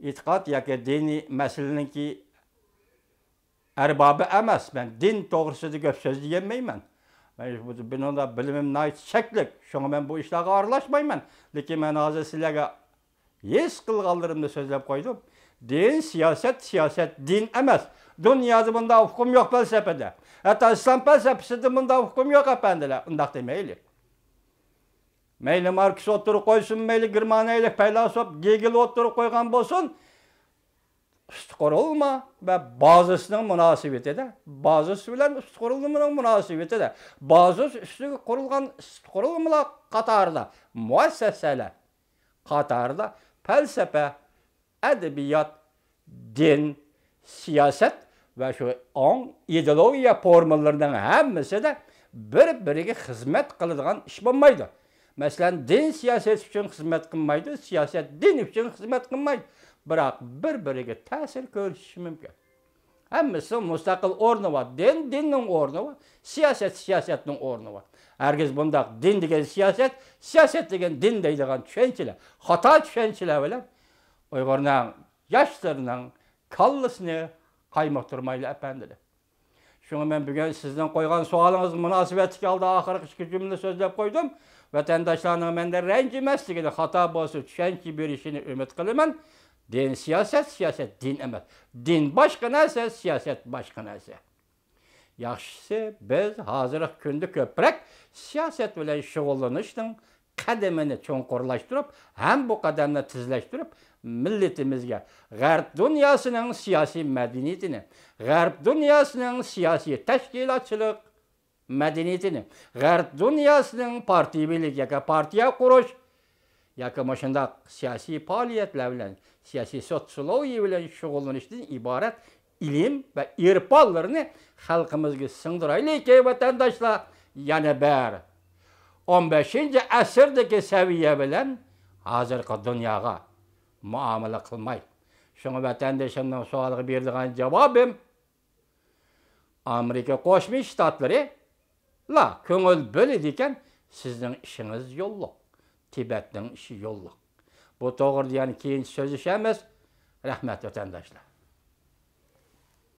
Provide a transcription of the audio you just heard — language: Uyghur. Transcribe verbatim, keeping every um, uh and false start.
ئېتىقاد ياكى دىنىي مەسىلىنىڭكى ئەربابى ئەمەس. مەن دىن توغرىسىدا كۆپ سۆزلىيەلمەيمەن. مەن بۇ، بۇنىڭدا بىلىمىم ناھايىتى چەكلىك. شۇڭا مەن بۇ ئىشلارغا ئارىلاشمايمەن. لېكىن مەن ھازىر سىلەرگە ھېس قىلغانلىرىمنى سۆزلەپ قويدۇم. دىن سىياسەت، سىياسەت دىن ئەمەس. دۇنيادا بۇنداق ئۇقۇم يوق پەلسەپىدە. ھەتتا ئىسلام پەلسەپىسىدە بۇنداق ئۇقۇم يوق، ئەپەندىلەر. ئۇنداق دېمەيلى. مەيلى ماركس ئوتتۇرىغا قويسۇن، مەيلى گېرمانىيەلىك پەيلاسوپ گېگېل ئوتتۇرىغا قويغان بولسۇن، ئۈستى قۇرۇلما ۋە بازىسنىڭ مۇناسىۋىتىدە، بازىس بىلەن ئۈستى قۇرۇلمىنىڭ مۇناسىۋىتىدە، بازىس ئۈستىگە قۇرۇلغان ئۈستى قۇرۇلمىلار قاتارىدا، مۇئەسسەسەلەر قاتارىدا پەلسەپە، ئەدەبىيات، دىن، سىياسەت ۋە شۇ ئاڭ، ئىدېئولوگىيە فورمىلىرىنىڭ ھەممىسىدە بىر-بىرىگە خىزمەت قىلىدىغان ئىش بولمايدۇ. مەسىلەن، دىن سىياسەت ئۈچۈن خىزمەت قىلمايدۇ، سىياسەت دىن ئۈچۈن خىزمەت قىلمايدۇ. بىراق بىر-بىرىگە تەسىر كۆرسىتىشى مۇمكىن. ھەممىسىنىڭ مۇستەقىل ئورنى بار. دىن دىننىڭ ئورنى بار، سىياسەت سىياسەتنىڭ ئورنى بار. ھەرگىز بۇنداق دىن دېگەن سىياسەت، سىياسەت دېگەن دىن دەيدىغان چۈشەنچىلەر، خاتا چۈشەنچىلەر بىلەن ئۇيغۇرنىڭ ياشلىرىنىڭ كاللىسىنى قايمۇقتۇرمايلى، ئەپەندىلەر. شۇڭا مەن بۈگۈن سىزنىڭ قويغان سوئالىڭىزغا مۇناسىۋەتلىك ھالدا ئاخىرقى ئىككى جۈملە سۆزلەپ قويدۇم. ۋەتەنداشلارنىڭ مەندىن رەنجىمەسلىكىنى، خاتا بولسا چۈشەنچە بېرىشىنى ئۈمىد قىلىمەن. دىن سىياسەت، سىياسەت دىن ئەمەس. دىن باشقا نەرسە، سىياسەت باشقا نەرسە. ياخشىسى، بىز ھازىرقى كۈندە كۆپرەك سىياسەت بىلەن شۇغۇللىنىشنىڭ قەدىمىنى چوڭقۇرلاشتۇرۇپ ھەم بۇ قەدەمنى تېزلەشتۈرۈپ، مىللىتىمىزگە غەرب دۇنياسىنىڭ سىياسىي مەدەنىيىتىنى، غەرب دۇنياسىنىڭ سىياسىي تەشكىلاتچىلىق مەدەنىيىتىنى، غەرب دۇنياسىنىڭ پارتىيىۋىلىك ياكى پارتىيە قۇرۇش ياكى مۇشۇنداق سىياسىي پائالىيەتلەر بىلەن، سىياسىي سوتسىيولوگىيە بىلەن شۇغۇللىنىشتىن ئىبارەت ئىلىم ۋە ئىرپانلىرىنى خەلقىمىزگە سىڭدۈرەيلىكى، ۋەتەنداشلار. يەنە بىر، ئون بەشىنچى ئەسىردىكى سەۋىيە بىلەن ھازىرقى دۇنياغا مۇئامىلە قىلماي. شۇڭا ۋەتەندىشىمنىڭ سوئالىغا بېرىدىغان جاۋابىم، ئامېرىكا قوشما شتاتلىرى لا كۆڭۈل بۆلىدىكەن، سىزنىڭ ئىشىڭىز يوللۇق، تىبەتنىڭ ئىشى يوللۇق. بۇ توغرىدا يەنە كېيىن سۆزلىشەرمىز. رەھمەت، ۋەتەنداشلار.